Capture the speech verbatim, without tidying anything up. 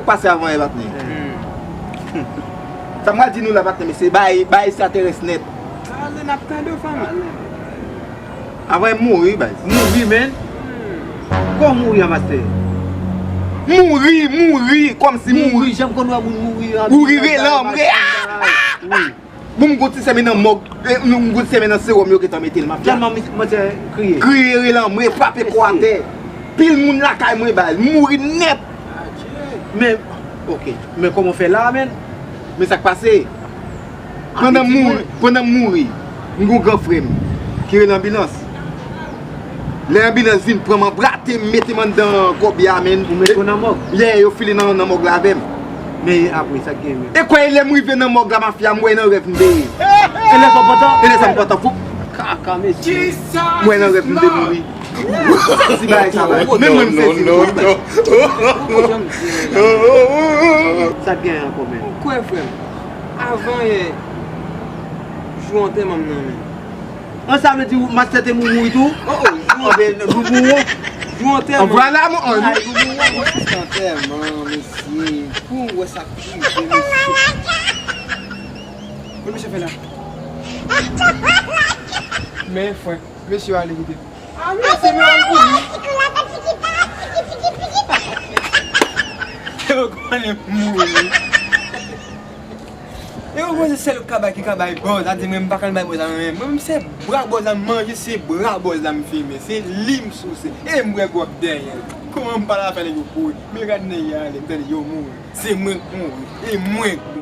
Pase avan yè, patnè. Sa m pral di nou la, patnè, mesye, bay bay ekstraterès nèt. Pale, n ap tande w, fanmi. Avan yè mouri, baz. Mouri, men. Kò mouri a, mastè? Mouri, mouri, kòmsi mouri. Mouri, janm konn wè moun mouri an. Mouri relanm, re- Wi. Bon, m gon ti sèmen nan mòg, eh, m gon ti sèmen nan sewòm yo gentan mete l, mafya. Tèlman mi- mwen te kriye. Kriye, rele anmwe, frape kò atè. Pil moun lakay mwen, baz, mouri nèt. Men, ok. Men kòman w fè la, menn? Men sa k pase? Pandan m mouri, pandan m mouri, m gon gran frè m ki rele anbilans. Lè anbilans vin pran m an bra, te mete m anndan kòbya, menn. Ou mete w nan mòg? Yeah, yo file nan, nan mòg la avè m. Men apre, sa k gen menm? E kwè lè m rive nan mòg la, mafya, m wè nan rèv m deye. E lè sa w pantan? E lè sa m pantan, fou. Kaka, mesye. M wè nan rèv m de mouri. Sezi bagay sa, bagay. Menm mwen m sezi. Sa k gen ankò, menn? Ou kwè, frè m? Avan yè, jou antèman m nan, menn. An, sa vle di mastè te mouri tou? Oh, oh, jou antèman. Jou antèman. Vwala, mwen. Ay, jou antèman, mesye. Pou w wè sa k rive, mesye. Bon, mesye fè la. Men, frè, mesye ale kite. A, mesye, men al pou li. Yo konnen mouri. E ou panse sèl ka bay ki ka bay bòz, a di mwen m pa konn bay bòz la, mwen menm. Mwen menm se bra bòz la m manje, se bra bòz la m fimen, se li m souse, e m bwè gwòg dèyè l. Kòman m pale afè nèg yo kouri? Men gad nèg yo ale, m tande yo mouri. Se mwen k mouri, e mwen k